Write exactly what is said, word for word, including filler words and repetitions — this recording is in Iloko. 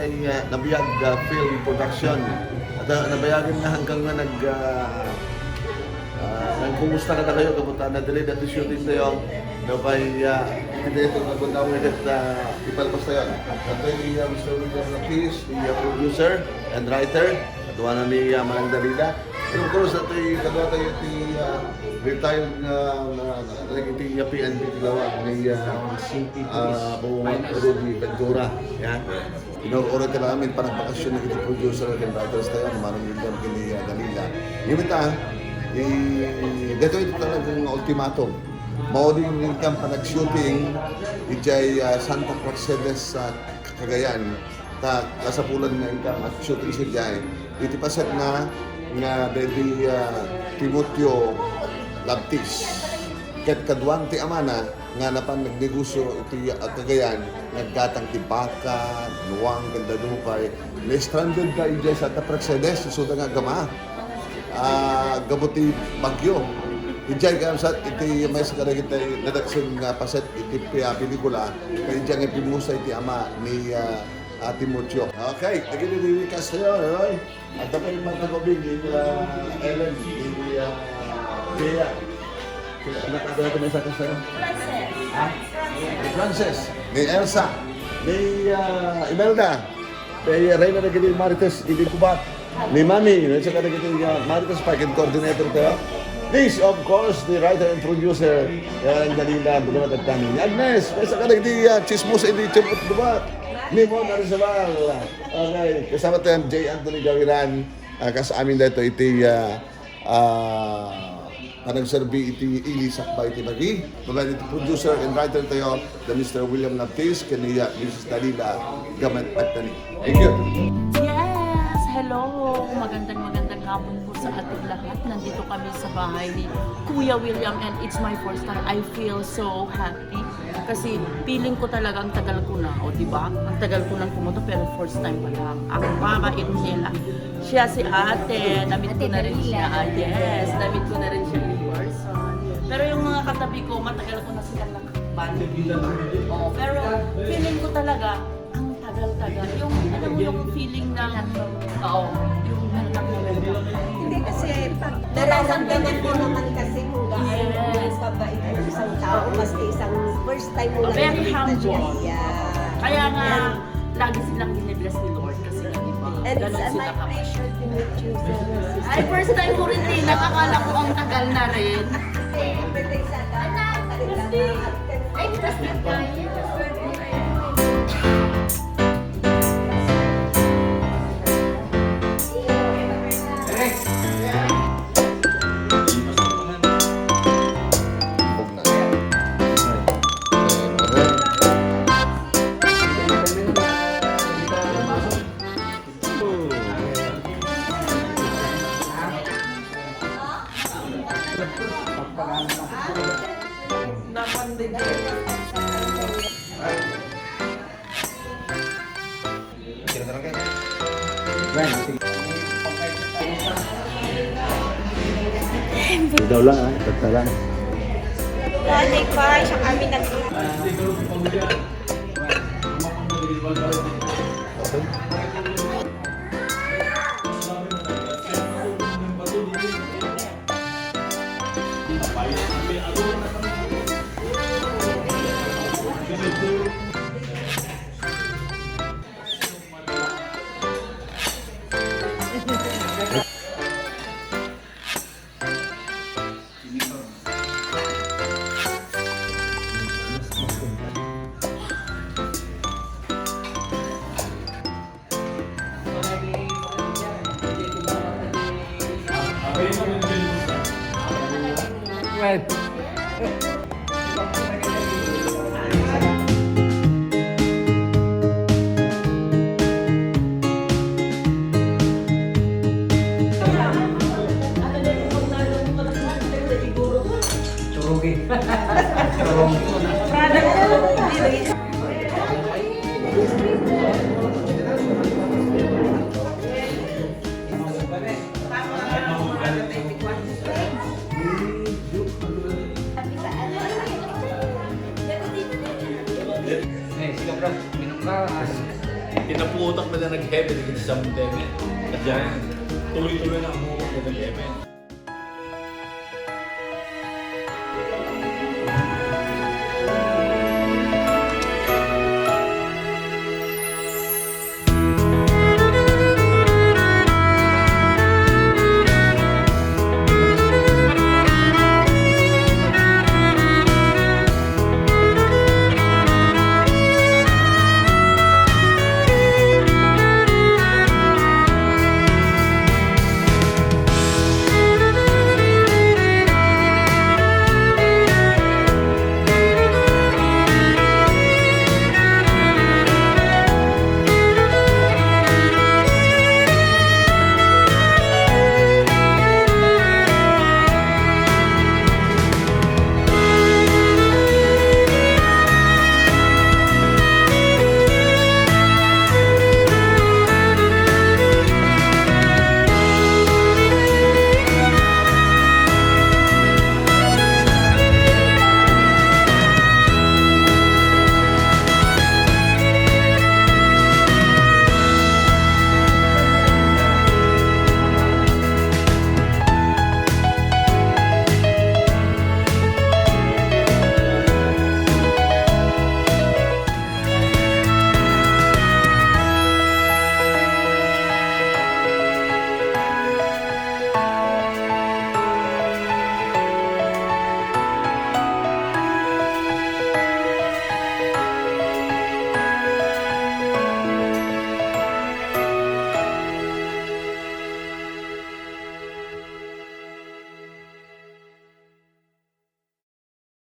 Ay, ah, Nabiag, ah, Film Production. At, ah, nabayagen nga hanggang nga nag, ah, ah, nagkumusta kadakayo, kabut ta na-delay dati shooting tayo. No, kay, ah, iti daytoy nga gundaway ket, ah, ipalpastayo. At, ah, ni, ah, Mister William Lapis, ni, ah, producer and writer, at wala ni, ah, Manang Dalila. And of course, dati kadua tayo ti, ah, retired nga, nga, nga, nga iti, ah, P N P ti lawa, ni, ah, ah, Bongbong Rudy Ventura. Yan. Inuray ti amin panagpakasyon dagiti producer ken writers tayo, ni Manong William ken ni, ah, Dalila. Ngem ita, i-, daytoy iti talaga nga ultimatum. Maudi nga panag-shooting idiay, ah, Santa Praxedes sa Cagayan. Ta kasapulan nga inkam ag-shooting sadiay. Iti paset na nga daydi, ah, Timoteo Labtis. Ket kaduan ti amana, nga napan nagnegosyo iti, ah, Cagayan, naggatang ti baka, nuang, ken dadduma pay. Na-stranded ta idiay Santa Praxedes, isuda nga agama. Ah, gapu ti bagyo. Idiay kayat iti maysa kadagiti nadaksen nga paset iti pi-, ah, pelikula, nga idiay nga pimmusay ti ama ni, ah, ah, Timoteo. Okay, dagiti recast tayo, Roy. Adda pay met a gubing ni, ah, Ellen, ni, ah, Bea. Kaya, ano pa ba ito may sakas tayo? Ha? Ni Frances, ni Elsa, ni, ah, Imelda. Kay, ah, Reyna na gini Marites, gini kubat. Ni Mami, na siya ka na gini, ah, Marites, pa, ken coordinator tayo. This, of course, the writer and producer, ah, ang Dalila, bukan at agtani. Ni Agnes, na siya ka na gini, ah, chismos, hindi chismos, kubat. Ni Mon Arizabal. Okay, kasama tayo ang J Anthony Gawiran. Ah, kas amin daytoy iti, ah, ah, panagserbi iti ili sakbay iti bagi. Babaen iti producer and writer tayo, the Mister William Lapis, ken ni, ah, Missus Dalila Gamet Agtani. Thank you. Yes! Hello! Magandang, magandang hapon po sa ating lahat. Nandito kami sa bahay ni Kuya William and it's my first time. I feel so happy. Kasi feeling ko talaga ang tagal ko na, o, di ba? Ang tagal ko nang pumunta, pero first time pa lang. Ang mama, Itnela. Siya si ate, na-meet ko na rin siya. Ah, yes, na-meet ko na rin siya in person. Pero yung mga katabi ko, matagal ko na silang nakakabanding. Oo, pero feeling ko talaga, ang tagal-tagal. Yung, alam mo yung feeling ng, oo, yung welcome na welcome. Hindi kasi, pag nararamdaman mo naman kasi kung gaano Yes. kabait ang isang tao, maski isang first time mo lang Very nakita siya. humble. Yeah. Kaya nga, And lagi silang binibless ni Lord kasi nga, di ba? And it's Ganon a sila my ka- pleasure to meet you, Sarah, sister. Ay, first time ko rin, Tina. Akala ko ang tagal na rin. Ay, first time. Ay, first time. Ikaw lang, ah. Basta lang. Dati pa, siya kami nag- Naputak na nag-heavy dagiti Seventh-day Men. Diay, tuloy-tuloy na ang mga Seventh-day Men.